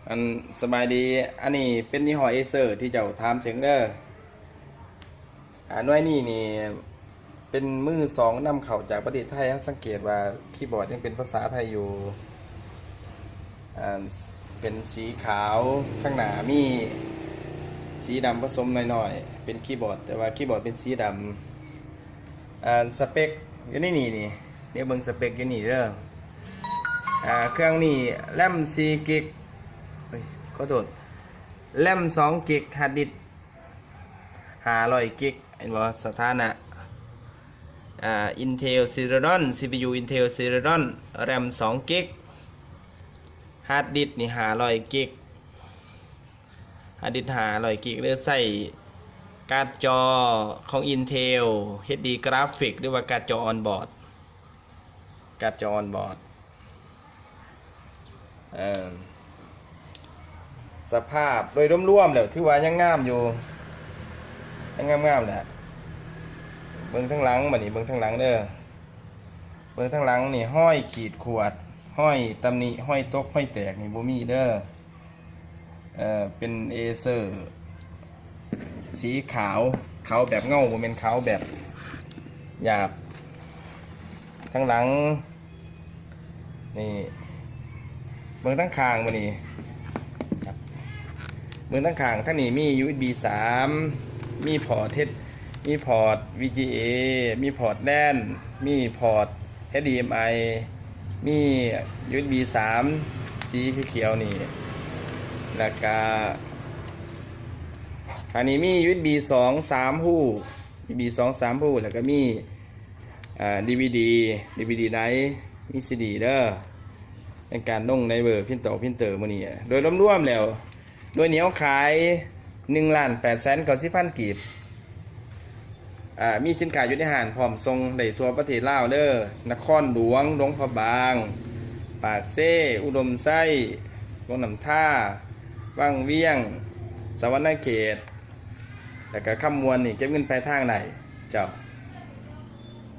ອັນ ສະບາຍດີ ອັນນີ້ເປັນຍີ່ຫໍ້ເອເຊີທີ່ເຈົ້າຖາມເຖິງເດີ. ອາ ໜ່ວຍນີ້ນີ້ເປັນມືສອງນຳເຂົ້າຈາກປະເທດໄທ. ເຮົາສັງເກດວ່າຄີບອດຍັງເປັນພາສາໄທຢູ່. ອາ ເປັນສີຂາວ, ຂ້າງໜ້າມີສີດຳປະສົມໜ້ອຍໆ ເປັນຄີບອດ, ແຕ່ວ່າຄີບອດເປັນສີດຳ. ອາ ສະເປັກຢູ່ໃນນີ້ນີ້, ດຽວເບິ່ງສະເປັກຢູ່ນີ້ເດີ. ອາ ເຄື່ອງນີ້ແຣມສີ່ກິກ, ເອີຍ ຂໍໂທດ, ແຣມສອງກິກ, ຮາດດິສຫ້າຮ້ອຍກິກ, ເຫັນບໍ່? ສະຖານະ ອາ Intel Celeron, ຊີພີຢູ Intel Celeron, ແຣມສອງກິກ, ຮາດດິສນີ້ຫ້າຮ້ອຍກິກ, ຮາດດິສຫ້າຮ້ອຍກິກ ຫຼືໃຊ້ກາດຈໍຂອງ Intel ເອັດດີ Graphic ຫຼືວ່າກາດຈໍອອນບອດ, ກາດຈໍອອນບອດ. ເອີ ສະພາບໂດຍລວມໆແລ້ວຖືວ່າຍັງງາມຢູ່, ຍັງງາມໆແຫຼະ. ເບິ່ງທາງຫຼັງ, ບັດນີ້ເບິ່ງທາງຫຼັງເດີ. ເບິ່ງທາງຫຼັງນີ້, ຮອຍຂີດຂວດ, ຮອຍຕຳໜິ, ຮອຍຕົກ, ຮອຍແຕກນີ້ບໍ່ມີເດີ. ເອີ ເປັນເອເຊີສີຂາວ, ຂາວແບບເງົາ, ບໍ່ແມ່ນຂາວແບບຫຍາບ. ທາງຫຼັງນີ້, ເບິ່ງທາງຂ້າງມື້ນີ້, ເບິ່ງທາງຂ້າງ, ທາງນີ້ມີ ຢູເອັສບີສາມ, ມີພອດເຮັດ, ມີພອດ ວີຈີເອ, ມີພອດ ແລນ, ມີພອດ ເອັດດີເອັມໄອ, ມີ ຢູເອັສບີສາມ ສີຂຽວໆນີ້, ແລ້ວກະ ອັນນີ້ມີ ຢູເອັສບີສອງ ສາມຮູ, ຢູເອັສບີສອງ ສາມຮູ, ແລ້ວກະມີ ອາ ດີວີດີ, ດີວີດີໄດ, ມີຊີດີເດີ ໃນການລົງໄດເວີ ພຣິນເຕີ ພຣິນເຕີມື້ນີ້. ໂດຍລວມໆແລ້ວ ໜ່ວຍນີ້ເຮົາຂາຍໜຶ່ງລ້ານແປດແສນເກົ້າສິບພັນກີບ. ອາ ມີສິນຄ້າຢູ່ໃນຮ້ານ ພ້ອມສົ່ງໄດ້ທົ່ວປະເທດລາວເດີ, ນະຄອນຫຼວງ, ຫຼວງພະບາງ, ປາກເຊ, ອຸດົມໄຊ, ຫຼວງນ້ຳທາ, ວັງວຽງ, ສະຫວັນນະເຂດ ແລ້ວກະຄຳມ່ວນນີ້ເກັບເງິນປາຍທາງໄດ້ເຈົ້າ.